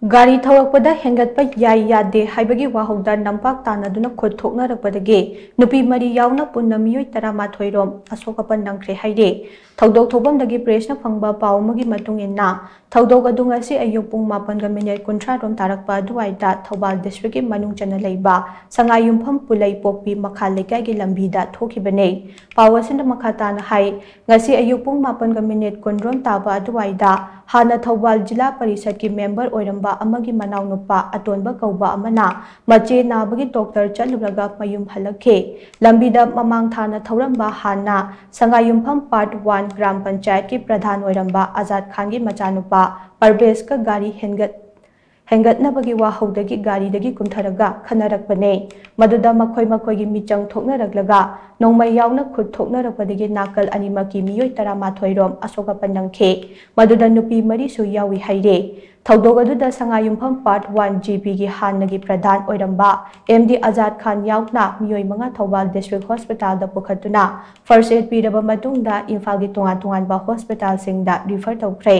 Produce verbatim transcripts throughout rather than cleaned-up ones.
ꯒꯥꯔꯤ ꯊꯧꯔꯛꯄꯗ ꯍꯦꯟꯒꯠꯄ ꯌꯥꯏ ꯌꯥꯗꯦ ꯍꯥꯏꯕꯒꯤ ꯋꯥꯍꯧꯗ ꯅꯝꯄꯥꯛ ꯇꯥꯟꯅꯗꯨꯅ ꯈꯨꯠ ꯊꯣꯛꯅꯔꯛꯄꯗꯒꯤ ꯅꯨꯄꯤ ꯃꯔꯤ ꯌꯥꯎꯅ ꯄꯨꯟꯅ ꯃꯤꯑꯣꯏ ꯇꯔꯥꯃꯥꯊꯣꯏ ꯔꯣꯝ ꯑꯁꯣꯛ ꯑꯄꯟ ꯅꯪꯈ꯭ꯔꯦ ꯍꯥꯏꯔꯤ꯫ ꯊꯧꯗꯣꯛ ꯊꯣꯛꯐꯝꯗꯒꯤ ꯄ꯭ꯔꯦꯁꯅ ꯐꯪꯕ ꯄꯥꯎ ꯑꯃꯒꯤ ꯃꯇꯨꯡ ꯏꯟꯅ, ꯊꯧꯗꯣꯛ ꯑꯗꯨ ꯉꯁꯤ ꯑꯌꯨꯛ ꯄꯨꯡ ꯃꯥꯄꯟꯒ ꯃꯤꯅꯤꯠ ꯀꯨꯟꯊ꯭ꯔꯥ ꯔꯣꯝ ꯇꯥꯔꯛꯄ ꯑꯗꯨꯋꯥꯏꯗ ꯊꯧꯕꯥꯜ ꯗꯤꯁꯇ꯭ꯔꯤꯛꯀꯤ ꯃꯅꯨꯡ ꯆꯟꯅ ꯂꯩꯕ ꯁꯉꯥꯏꯌꯨꯝꯐꯝ ꯄꯨꯂꯩꯄꯣꯛꯄꯤ ꯃꯈꯥ ꯂꯩꯀꯥꯏꯒꯤ ꯂꯝꯕꯤꯗ ꯊꯣꯛꯈꯤꯕꯅꯤ꯫ ꯄꯥꯎ ꯑꯁꯤꯅ ꯃꯈꯥ ꯇꯥꯅ ꯍꯥꯏ, ꯉꯁꯤ ꯑꯌꯨꯛ ꯄꯨꯡ ꯃꯥꯄꯟꯒ ꯃꯤꯅꯤꯠ ꯀꯨꯟ ꯔꯣꯝ ꯇꯥꯕ ꯑꯗꯨꯋꯥꯏꯗ ꯍꯥꯟꯅ ꯊꯧꯕꯥꯜ ꯖꯤꯂꯥ ꯄꯔꯤꯁꯠꯀꯤ ꯃꯦꯝꯕꯔ ꯑꯣꯏꯔꯝꯕ ꯑꯃꯒꯤ ꯃꯅꯥꯎꯅꯨꯄꯥ ꯑꯇꯣꯟꯕ ꯀꯧꯕ ꯑꯃꯅ ꯃꯆꯦ ꯅꯥꯕꯒꯤ ꯗꯣꯛꯇꯔ ꯆꯠꯂꯨꯔꯒ ꯃꯌꯨꯝ ꯍꯜꯂꯛꯈꯤ꯫ ꯂꯝꯕꯤꯗ ꯃꯃꯥꯡ ꯊꯥꯅ ꯊꯧꯔꯝꯕ ꯍꯥꯟꯅ ꯁꯉꯥꯏꯌꯨꯝꯐꯝ ꯄꯥꯔꯠ ꯋꯥꯟ ꯒ꯭ꯔꯥꯝ ꯄꯟꯆꯥꯌꯠꯀꯤ ꯄ꯭ꯔꯙꯥꯟ ꯑꯣꯏꯔꯝꯕ ꯑꯖꯥꯗ ꯈꯥꯟꯒꯤ ꯃꯆꯥꯅꯨꯄꯥ ꯄꯔꯕꯦꯖꯀ ꯒꯥꯔꯤ ꯍꯦꯟꯒꯠ-, ꯍꯦꯟꯒꯠꯅꯕꯒꯤ ꯋꯥꯍꯧꯗꯒꯤ ꯒꯥꯔꯤꯗꯒꯤ ꯀꯨꯝꯊꯔꯒ ꯈꯟꯅꯔꯛꯄꯅꯦ꯫ ꯃꯗꯨꯗ ꯃꯈꯣꯏ ꯃꯈꯣꯏꯒꯤ ꯃꯤꯆꯪ ꯊꯣꯛꯅꯔꯛꯂꯒ ꯅꯣꯡꯃꯩ ꯌꯥꯎꯅ ꯈꯨꯠ ꯊꯣꯛꯅꯔꯛꯄꯗꯒꯤ ꯅꯥꯀꯜ ꯑꯅꯤꯃꯛꯀꯤ ꯃꯤꯑꯣꯏ ꯇꯔꯥꯃꯥꯊꯣꯏ ꯔꯣꯝ ꯑꯁꯣꯛ ꯑꯄꯟ ꯅꯪꯈꯤ꯫ ꯃꯗꯨꯗ ꯅꯨꯄꯤ ꯃꯔꯤꯁꯨ ꯌꯥꯎꯏ ꯍꯥꯏꯔꯦ꯫ ꯊꯧꯗꯣꯛ ꯑꯗꯨꯗ ꯁꯉꯥꯏꯌꯨꯝꯐꯝ ꯄꯥꯔꯠ ꯋꯥꯟ ꯖꯤ ꯄꯤꯒꯤ ꯍꯥꯟꯅꯒꯤ ꯄ꯭ꯔꯙꯥꯟ ꯑꯣꯏꯔꯝꯕ ꯑꯦꯝ ꯗꯤ ꯑꯖꯥꯗ ꯈꯥꯟ ꯌꯥꯎꯅ ꯃꯤꯑꯣꯏ ꯃꯉꯥ ꯊꯧꯕꯥꯜ ꯗꯤꯁꯇ꯭ꯔꯤꯛ ꯍꯣꯁꯄꯤꯇꯥꯜꯗ ꯄꯨꯈꯠꯇꯨꯅ ꯐꯥꯔꯁ ꯑꯦꯗ ꯄꯤꯔꯕ ꯃꯇꯨꯡꯗ ꯏꯝꯐꯥꯜꯒꯤ ꯇꯣꯉꯥꯟ ꯇꯣꯉꯥꯟꯕ ꯍꯣꯁꯄꯤꯇꯥꯜꯁꯤꯡꯗ ꯔꯤꯐꯔ ꯇꯧꯈ꯭ꯔꯦ꯫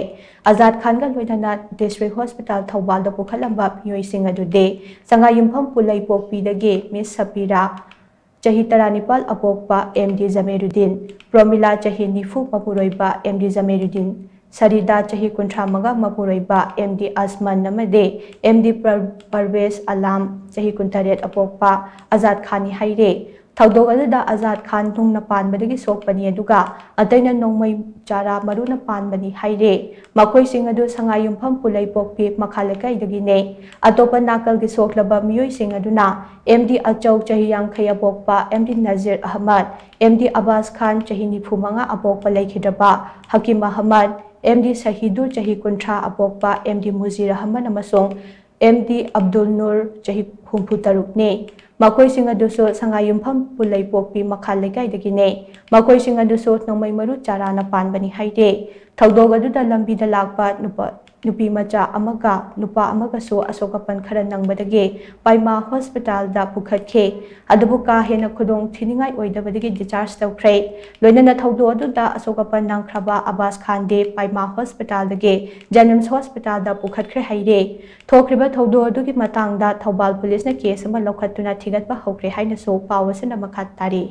ꯑꯖꯥꯗ ꯈꯥꯟꯒ ꯂꯣꯏꯅꯅ ꯗꯤꯁꯇ꯭ꯔꯤꯛ ꯍꯣꯁꯄꯤꯇꯥꯜ ꯊꯧꯕꯥꯜꯗ ꯄꯨꯈꯠꯂꯝꯕ ꯃꯤꯑꯣꯏꯁꯤꯡ ꯑꯗꯨꯗꯤ ꯁꯉꯥꯏꯌꯨꯝꯐꯝ ꯄꯨꯂꯩꯄꯣꯛꯄꯤꯗꯒꯤ ꯃꯤꯁ ꯁꯄꯤꯔꯥ, ꯆꯍꯤ ꯇꯔꯥꯅꯤꯄꯥꯜ ꯑꯄꯣꯛꯄ ꯑꯦꯝ ꯗꯤ ꯖꯃꯦꯔꯨꯗꯤꯟ, ꯄ꯭ꯔꯣꯃꯤꯂꯥ, ꯆꯍꯤ ꯅꯤꯐꯨ ꯃꯄꯨꯔꯣꯏꯕ ꯑꯦꯝ ꯗꯤ ꯖꯃꯦꯔꯨꯗꯤꯟ, ꯁꯔꯤꯗꯥ, ꯆꯍꯤ ꯀꯨꯟꯊ꯭ꯔꯥ ꯃꯉꯥ ꯃꯄꯨꯔꯣꯏꯕ ꯑꯦꯝ ꯗꯤ ꯑꯁꯃꯟ ꯑꯃꯗꯤ M D per-, Pervez alarm, ꯆꯍꯤ ꯀꯨꯟꯇꯔꯦꯠ ꯑꯄꯣꯛꯄ ꯑꯖꯥꯗ ꯈꯥꯟꯅꯤ ꯍꯥꯏꯔꯦ꯫ ꯊꯧꯗꯣꯛ ꯑꯗꯨꯗ ꯑꯖꯥꯗ ꯈꯥꯟ ꯅꯨꯡꯅ ꯄꯥꯟꯕꯗꯒꯤ ꯁꯣꯛꯄꯅꯤ, ꯑꯗꯨꯒ ꯑꯇꯩꯅ ꯅꯣꯡꯃꯩ ꯆꯥꯔꯥ ꯃꯔꯨꯅ ꯄꯥꯟꯕꯅꯤ ꯍꯥꯏꯔꯦ꯫ ꯃꯈꯣꯏꯁꯤꯡ ꯑꯗꯨ ꯁꯉꯥꯏꯌꯨꯝꯐꯝ ꯄꯨꯂꯩꯄꯣꯛꯄꯤ ꯃꯈꯥ ꯂꯩꯀꯥꯏꯗꯒꯤꯅꯦ꯫ ꯑꯇꯣꯞꯄ ꯅꯥꯀꯜꯒꯤ ꯁꯣꯛꯂꯕ ꯃꯤꯑꯣꯏꯁꯤꯡ ꯑꯗꯨꯅ ꯑꯦꯝ ꯗꯤ ꯑꯆꯧ, ꯆꯍꯤ ꯌꯥꯡꯈꯩ ꯑꯄꯣꯛꯄ M D Nazir Ahmad, M D ꯑꯕꯥꯁ ꯈꯥꯟ, ꯆꯍꯤ ꯅꯤꯐꯨ ꯃꯉꯥ ꯑꯄꯣꯛꯄ ꯂꯩꯈꯤꯗ꯭ꯔꯕ ꯍꯀꯤꯝ ꯑꯍꯃꯗ, ꯑꯦꯝ ꯗꯤ ꯁꯍꯤꯗꯨꯔ, ꯆꯍꯤ ꯀꯨꯟꯊ꯭ꯔꯥ ꯑꯄꯣꯛꯄ ꯑꯦꯝ ꯗꯤ ꯃꯨꯖꯤꯔ ꯑꯍꯃꯗ ꯑꯃꯁꯨꯡ ꯑꯦꯝ ꯗꯤ ꯑꯕꯗꯨꯜ ꯅꯨꯔ, ꯆꯍꯤ ꯍꯨꯝꯐꯨ ꯇꯔꯨꯛꯅꯤ꯫ ꯃꯈꯣꯏꯁꯤꯡ ꯑꯗꯨꯁꯨ ꯁꯉꯥꯏꯌꯨꯝꯐꯝ ꯄꯨꯂꯩꯄꯣꯛꯄꯤ ꯃꯈꯥ ꯂꯩꯀꯥꯏꯗꯒꯤꯅꯤ꯫ ꯃꯈꯣꯏꯁꯤꯡ ꯑꯗꯨꯁꯨ ꯅꯣꯡꯃꯩ ꯃꯔꯨ ꯆꯥꯔꯥꯅ ꯄꯥꯟꯕꯅꯤ ꯍꯥꯏꯔꯦ꯫ ꯊꯧꯗꯣꯛ ꯑꯗꯨꯗ ꯂꯝꯕꯤꯗ ꯂꯥꯛꯄ ꯅꯨꯄꯥ ꯅꯨꯄꯤ ꯃꯆꯥ ꯑꯃꯒ ꯅꯨꯄꯥ ꯑꯃꯒꯁꯨ ꯑꯁꯣꯛ ꯑꯄꯟ ꯈꯔ ꯅꯪꯕꯗꯒꯤ ꯄꯥꯏꯃꯥ ꯍꯣꯁꯄꯤꯇꯥꯜꯗ ꯄꯨꯈꯠꯈꯤ꯫ ꯑꯗꯨꯕꯨ ꯀꯥ ꯍꯦꯟꯅ ꯈꯨꯗꯣꯡ ꯊꯤꯅꯤꯡꯉꯥꯏ ꯑꯣꯏꯗꯕꯗꯒꯤ discharge ꯇꯧꯈ꯭ꯔꯦ꯫ ꯂꯣꯏꯅꯅ ꯊꯧꯗꯣꯛ ꯑꯗꯨꯗ ꯑꯁꯣꯛ ꯑꯄꯟ ꯅꯪꯈ꯭ꯔꯕ ꯑꯕꯥꯁ ꯈꯥꯟꯗꯦ ꯄꯥꯏꯃꯥ ꯍꯣꯁꯄꯤꯇꯥꯜꯗꯒꯤ ꯖꯦꯅꯤꯝꯁ ꯍꯣꯁꯄꯤꯇꯥꯜꯗ ꯄꯨꯈꯠꯈ꯭ꯔꯦ ꯍꯥꯏꯔꯦ꯫ ꯊꯣꯛꯈ꯭ꯔꯤꯕ ꯊꯧꯗꯣꯛ ꯑꯗꯨꯒꯤ ꯃꯇꯥꯡꯗ ꯊꯧꯕꯥꯜ ꯄꯨꯂꯤꯁꯅ ꯀꯦꯁ ꯑꯃ ꯂꯧꯈꯠꯇꯨꯅ ꯊꯤꯒꯠꯄ ꯍꯧꯈ꯭ꯔꯦ ꯍꯥꯏꯅꯁꯨ ꯄꯥꯎ ꯑꯁꯤꯅ ꯃꯈꯥ ꯇꯥꯔꯤ꯫